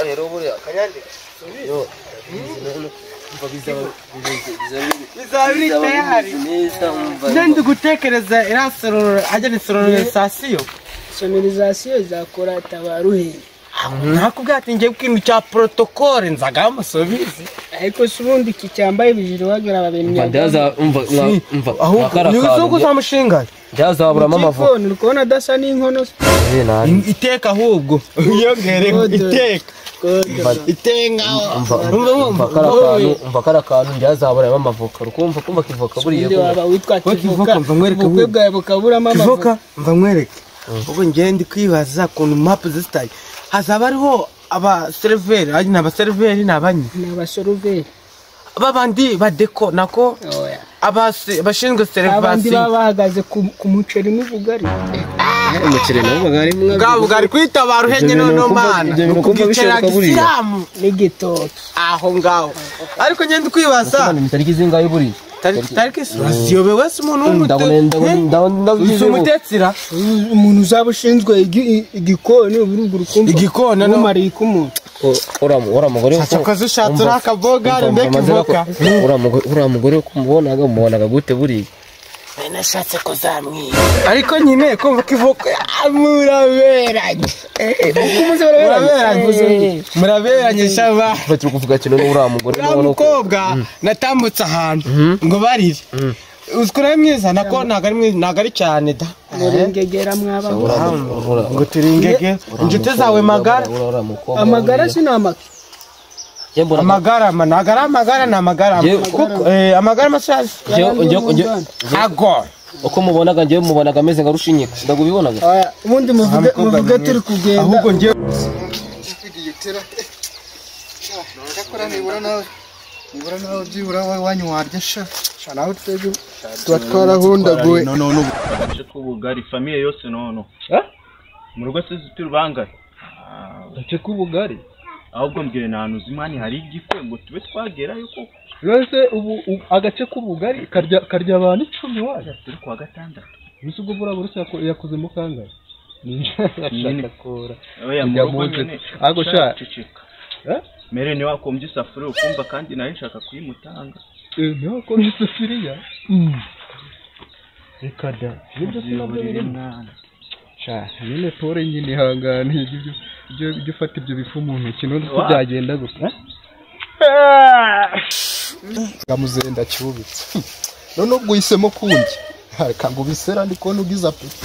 rero buriya kanyande yo bizabiri tayari nende gutekereza irasororo ajya ni sonorisation sonorisation izakora tabaruhe nakubwiye ati ngiye kintu cya protocole nzaga musubize ariko se ubundi iki cyambaye ibijiri wagira babemye ndaza umva umva ahubwo ni uzuko uzamushinga ndazaburamo amavuta uri kubona adasa n'inkono iteka ahubwo uyongere iteka itenga umva kara kantu ndazaburamo amavuka urukumva kumva kivoka buriye ko witwa kivoka mva mwereke ubukwe bwawe bukaburamo amavuka mva mwereke ubwo ngende kwibaza kuntu map zisitaye hazaba hariho aba serveur ari naba serveur nabanyi naba serveur babandi badeko nako abashinzwe serivasi abandi babahagaze ku muceri n'ubugari umuceri n'ubugari bwa bugari kwitabara uhenye none mana kugicara gisilamu n'igitoki aho ngaho ariko ngende kwibaza tariki zingahe buri tariki siyobe wese umuntu w'umutetsi umutetsira umuntu uzaba ushinzwe igikoni uburugu rukumva igikoni no mariye kumuntu ora mugore cyakoze ushatse urakaboga ndeke ivoka ora mugore kumubonaga mubonaga gute buri nashatse kuzamwiba ariko nyine kumva kivoka muraberanye muraberanye shaba turi kuvuga kino n'ura mugore n'umukobwa natambutse ahantu ngo barire uzikora ari mwiza nako ntago ari mwiza ntago ari cyane da muringegera mwaba ngo turingege inshuti zawe magara amagara sinamake amagara ntago ari amagara ni amagara kuko amagara masazi ago uko mubonaga ngiye mubonaga ameze nka rushinyika ndagubibonaga ubundi muvuge turi kugenda ahubwo ngiye nibura nawe byibura wanyu warya sha sha nawe twebwe tuba twarahundaguwe none ubu k'ubugari famiye yose nono mu rugo se turubangaye gace k'ubugari ahubwo mbwire nta hantu uzimani hari igikwe ngo tube twagerayo koko rwose ubu agace k'ubugari karya abantu 10 waje turi kuwa gatandatu mbese ubwo buriya burusi yakozemo kangahe nyine kora oya mu rugo nyine ariko sha ceceka mere ni wakombye isafuriya ukumva kandi nayo nshaka kuyimutanga ni wakombye isafuriya reka da nibyo sinabyo birimo sha nyine pore nyine ihangane ibyo ufata ibyo bifu mu ntoki none uko byagenda gusa ngamuzenda cyubitse none ubwo uhisemo kundi reka ngo ubisera ndi kubona ugize apeti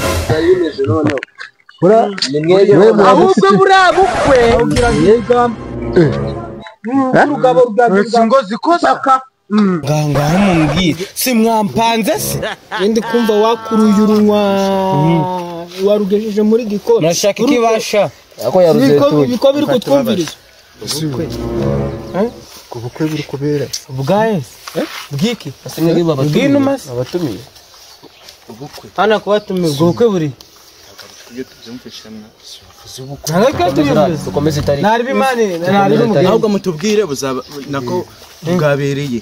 ahubwo buriya bukwe ngo zikosaka ngaho mumbwire si mwampanze se ndi kumva wakuruye urunwa warugejeje muri gikoni murashaka ikibasha ako yaruze tu biko biri kutwumviriza ku bukwe buri kubera bwaye bwiki bw'inuma abatumiye ubukwe hano kubatumiye ubwo bukwe buri dukomeze itariki ntarbi imana ntarbi umugabo ahubwo mutubwire buzaba nako bwabereye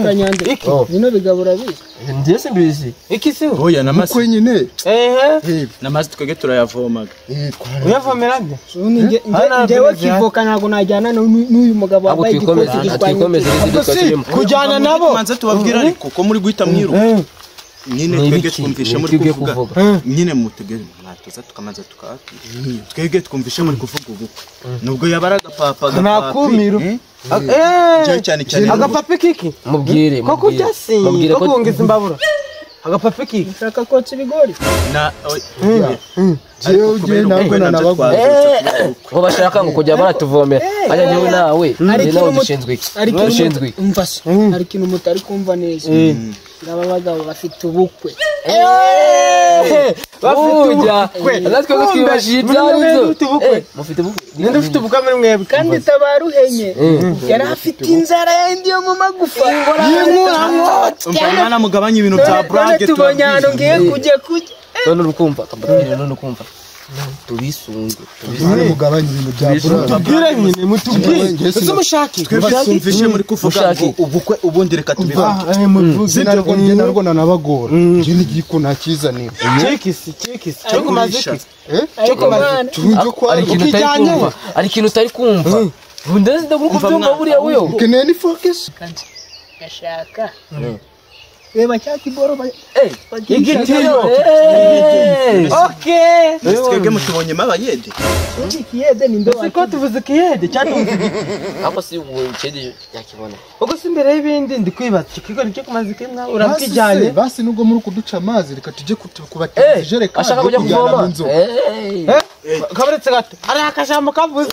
kanyande bino bigabura bizi ndiye simbizi iki se oya namasi ubukwe nyine ehe namasi twege turayavomaga uyavomera nde njyewe kivoka ntabwo najyana n'uyu mugabo wambaye igikoti twikomeze kujyana nabo manze tubabwira ariko ko muri guhita mwiruka nyine twebwe twumvishe muri kuvuga nyine mutegere mwatoza tukamanza tukababwira twebwe twumvishe muri kuvuga ubukwe nubwo yaba ari agapapa nakumiro cyane cyane agapapi kiki mubwire ko kurya si ko kungiza imbabura agapapi kiki ushaka kotsa ibigori na jewe ntabwo nanabagura ngo bashaka ngo kujya baratuvomera ajya njyewe nawe nawe dushinzwe iki dushinzwe iki umva se hari ikintu mutari kumva neza ngaba abagabo bafite ubukwe bafite ubukwe natwe ko twibashije ibyarizo mufite ubukwe ninde ufite ubukwe muri mwebwe kandi tabaruhenye yari afite inzara yindi yo mu magufa umva mwana mugabanye ibintu bya brage tubonye ahantu ngiye kujya kujya none urukumva akambabwira none ukumva tubisunge tubisane mugabanye ibintu bya brage tubwire nyine mutubwire ese mushaki twebwe twumvishe muri kuvuga ngo ubukwe ubundi reka tubivuge narwo njye narwo nanabagora njye n'igiko ntakizanira kikisi kikisi cyo kumaze iki Cyo kumaza Ari ikintu utari kumva. Ari ikintu utari kumva. Ndetse ndagura kubyumva buriya wewe. Ukeneye ni focus. Gashaka. Reba cya kiboro igitiyo. Okay. Twebwe mutubonye mabayede. Ikiyede ni ndo. Siko tuvuze ikiyede cyatuvuze. Ako si ubukede yakibona. Ubwo si imbere y'ibindi ndi kwibaza ikigo nicyo kumaze kimwa urabwijyanye. Basi nubwo muri kuduca amazi reka tujye kubateza ijerekani. Ashaka kujya kuvoma. Kaburetse gato. Ari akajambo kavuze.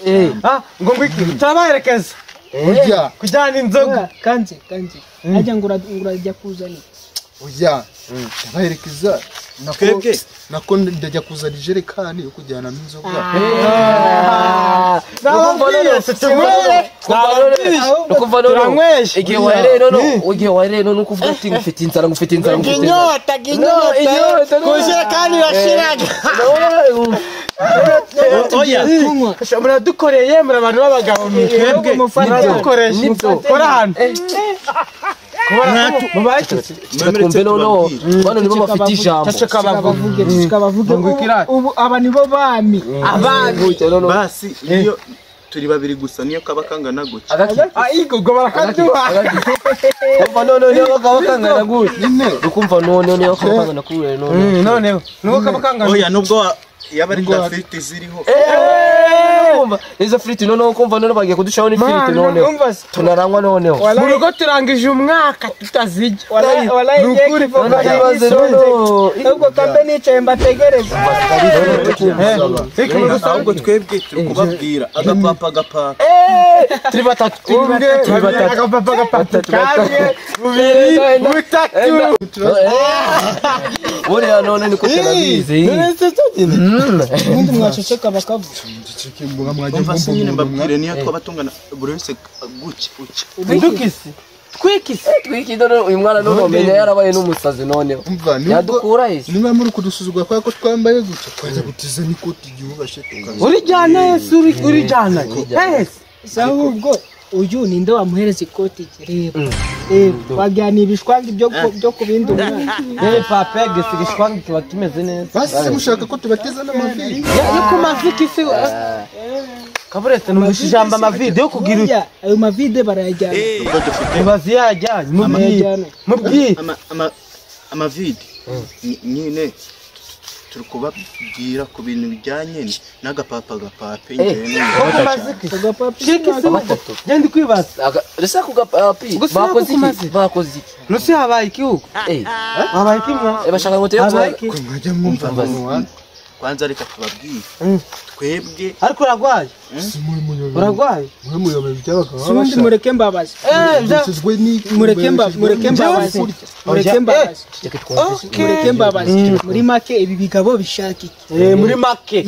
Ngo ngwiki turabaherekeza. Ujya kujyana inzoga. Kanze. Ajya ngo urajya kuzana. Oya. Ndabaherekeza. Nako ndajya kuzana ijerekani yo kujyanamo inzoga. Igihe wahereye none ukuvuga ati ngufite inzara ngufite inzara ngufite inyota kujerekani irashiraga. Oya muradukoreye muri abantu b'abagabo mwebwe muradukoresha kora hano. Twumve noneho bano nibo bafite ijambo. Bavuge ubu aba nibo bami. Abami basi iyo turi babiri gusa niyo kaba kangana gutya. Igo barakaduha. Kumva none niyo kaba kangana gutya. Ukumva none niyo kaba kangana kure none. Noneho nuko kaba kangana. Oya nubwo yaba ari za friti ziriho. Kumva izo friti noneho kumva none bagiye kudushaho ni friti noneho. Tunarangwa noneho. Mu rugo turangije umwaka tutazijya. Wallahi ngiye ubwo kambe nicaye mbategereza. Ahubwo twebwe turi kubabwira agapapa agapapa. Turi batatu. Agapapa agapapa. Kamwe, bubiri, butatu. Buriya none niko turabizi. Ubundi mwaceceka bakavuga. Umva se nyine mbabwire niyo twaba tungana buri wese gutya utya. Ndukisi. Twikisi. Twiki none uyu mwana none umenya yarabaye n'umusazi noneho. Yadukura isi. Niba muri kudusuzugura kwa ko twambaye gutya twaza gutiza n'ikoti ryubashe tukaza. Urijyana Yesu urijyana. Yesu. Ahubwo uyu ninde wamuhereza ikoti reba. Wajyana ibishwangi byo kubindi umwana. Papa gese igishwangi kiba kimeze neza. Basi mushaka ko tubateza n'amavi. Yo ku mavi kisi. Kaburetse numvise ijambo amavide yo kugira ayo mavide barayajyana. Ibazi yajyanye mubwiye amavide nyine turi kubabwira ku bintu bijyanye n'agapapa gapape ngewe ngende kwibaza resa ku gapapi bakoze iki bakoze iki nusi habaye iki huko habaye iki mwa bashaka ngo teye mwajya mwumva kwanza reka tubabwire twebwe ariko uragwaye uragwaye mwe muyobe by'abagabo sundi mureke mbabazi mureke mbabazi mureke mbabazi mureke mbabazi muri make ibi bigabo bishaka iki muri make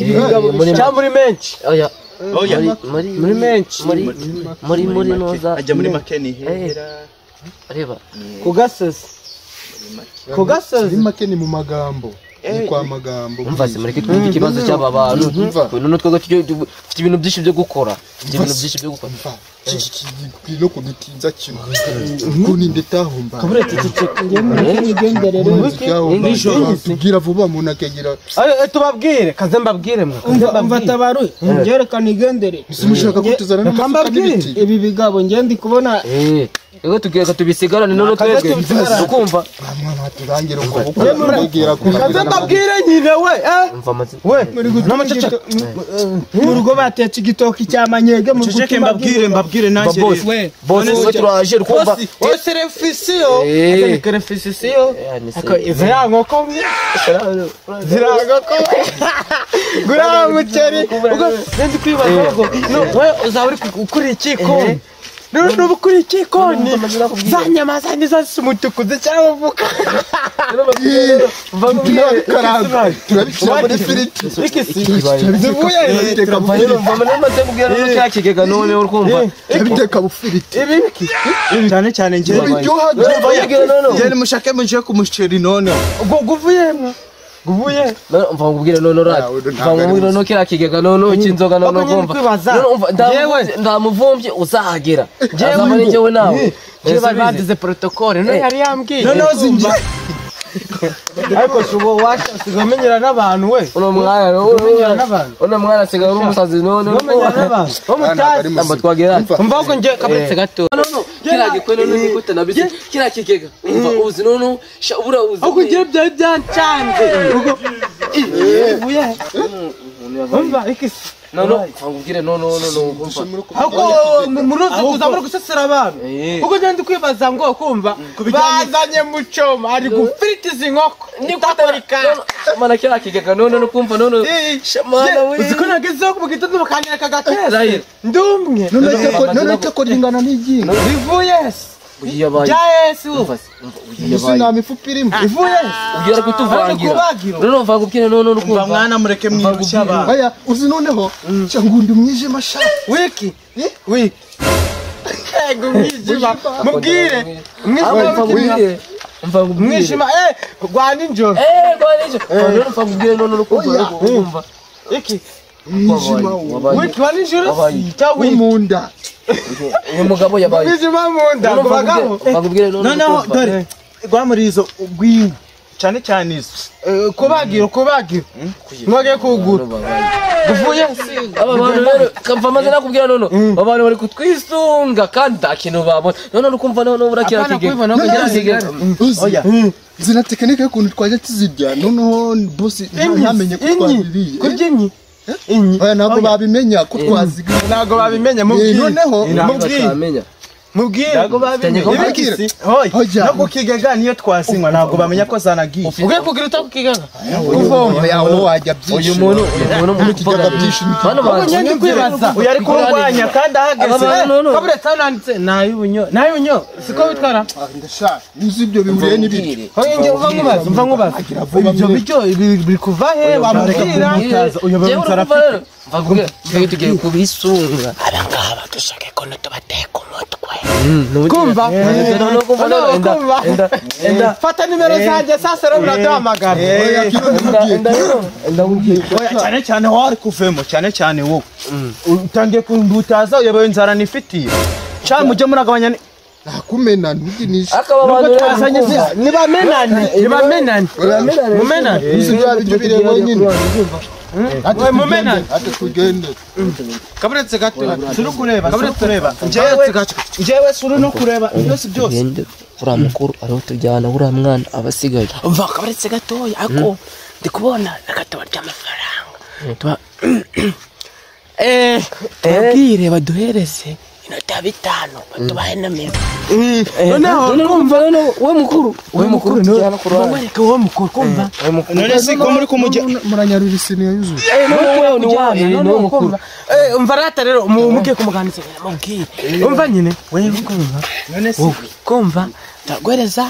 cyangwa muri menshi oya muri menshi muri noza ajya muri make ni hera reba ku gasozi ku gasozi muri make ni mu magambo ni kwa magambo. Umva se mureke twumve ikibazo cy'aba bantu. None twebwe dufite ibintu byinshi byo gukora. Ibintu byinshi byo gukora. No kudutinza kino. Kuninde tahumba. Kaburetse ceceka. Ngiye mureke nigendere rero. Tubwira vuba umuntu akegera. Tubabwire kaze mbabwire mwe. Umva tabaruye. Ngerekana igendere. Simushaka kutuzana n'amasuka. Ibi bigabo ngiye ndi kubona. Ego tugeka tubisigarane none twebwe ukumva mwana turangira uko ukubwira ko kaze mbabwire nyine we we n'amaceceka mu rugo batetse igitoki cyamanyege mu ceceke mbabwire nanjye we bose we turaje rukumva bose refisiyo aka refisiyo aka izira nkoko zira nkoko gura muceri ubwo ndi kwibaza ngo we uzaba uri ukuri ikiko None ukuri ikikoni za nyama zanjye zose umutuku zicyavuka turabishyira muri firiti turabiteka bufiriti cyane cyane njyewe mushake muje ku muceri none guvuyemwo guvuye mva ngubwire none rati mva ngubwire none kira kigega none cy'inzoga none ugomba ndamuvumbye uzahagera njyewe njyewe nawe njyewe bari bagize protocole none yari yambwiye none zinjye Ariko shubo washa sigamenyera n'abantu we. Uno mwana umenyera n'abantu. Uno mwana asigaye ari umusazi none. Umenyera n'abantu. Umutazi. Ntabwo twagera. Umva ko nje kabaretse gato. No kira gikwe none nigute nabise kira kigega. Umva uzi none sha ubura uzi. Ahubwo ngiye byari byancanze. Ubwo ubuye. Umva ikisi. No ngubwire no umva. Ahubwo muruzi kuza muri gusesera abantu. Ubwo nje ndi kwibaza ngo kumva bazanye mucoma ari gufiritiza inkoko. Nikutarika. Mana kira kigega none no kumva none. Shamana we. Uzi ko nagezeho mu gitondo bakanyereka agakeza. Ndumwe. None ko ringana n'igingo. Bivuye se. Jayesu uyabaye mifupa irimo ivuye ugiye kutuvangira none mva gubwire none umva mwana mureke mwirushya abantu aya uzi noneho cyangundi umwijima sha wiki wiki ego umwijima mubwire umva umwijima gwa ninjoro gwa ninjoro none mva gubwire none kumva iki wiki wa ninjoro cya munda uyu mugabo yabaye umwijima munda ngo bagubwire none noneho dore gwa muri izo gwinka cyane cyane izo kubagira mwage kugura guvuye aba bantu rero kamva maze nakubwira none abantu bari kutwisunga kandi nta kintu babona none ukumva none urakira kigega oya zina tekinike y'ukuntu twajya tuzirya noneho boss ntamenye ko twabiriye kurya inyi inyi oya ntabwo babimenya ko twaziga ntabwo babimenya mubwire noneho mubwire ntabwo babimenya Hoya no kukigega niyo twazinywa ntabwo bamenya ko zanagiye ugiye kugira utakukigega uvoma yawe wajya byinshi uyu muntu mu kigega byinshi bano ahubwo ngende kwibaza uyu ari kurwanya kandi ahageze kaburetse hano handitse nay'ubunyo siko bitwara ndashaka nzi ibyo bihuriye n'ibiryo hoye nge uva nkubaza ibyo biryo biri kuva he wamubwira uyobewe inzara afite tugiye kubisunga aba ngaba dushake ko tubateka umutwe kumva fata nimero zanjye sasa rero muraduhamagara cyane cyane wowe ari kuvemo cyane cyane wowe utangiye kumbutaza uyobewe inzara nifitiye cyangwa mujye muragabanya nakumena ntuginisha akaba abantu nibamenane mumenane uzi bya biryo bireba nyine we mumenane ate tugende kaburetse gato suri kureba njyewe suri no kureba byose byose uriya mukuru ariho tujyana uriya mwana aba asigaye umva kaburetse gatoya ako ndi kubona reka tubarye amafaranga tubabwire baduhereze inoti ya 5 batubahe na mero noneho kumva noneho we mukuru tujyana ku ruhande mwereke wowe mukuru kumva none se ko muri kumujya muranyarura isiniya yuzuye noneho ni wowe mukuru umva rata rero mugiye kumuganiriza mubwire umva nyine wewe kumva none se kumva ndaguhereza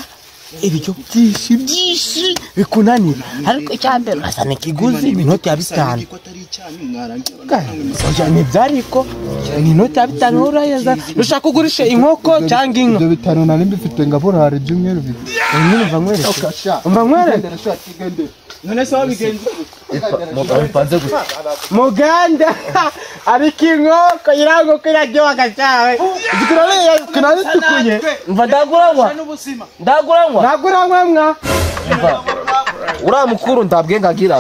ibiryo byinshi bikunanira ariko icyambere urazana ikiguzi ni inoti ya 5 oya ntibyariko ni inoti ya 5 wowe urayeza ushaka ugurishe inkoko cyangwa inka ibyo 5 nari mbifite ngaburara ibyumweru bibiri umva nkwereke umva nkwereke none se wabigenza bipanze gute muganda ariko inkoko iriya iraryoha cyane tunaritukuye mva ndaguranywa ndaguranywa mwa uriya mukuru ndabwe ngagira.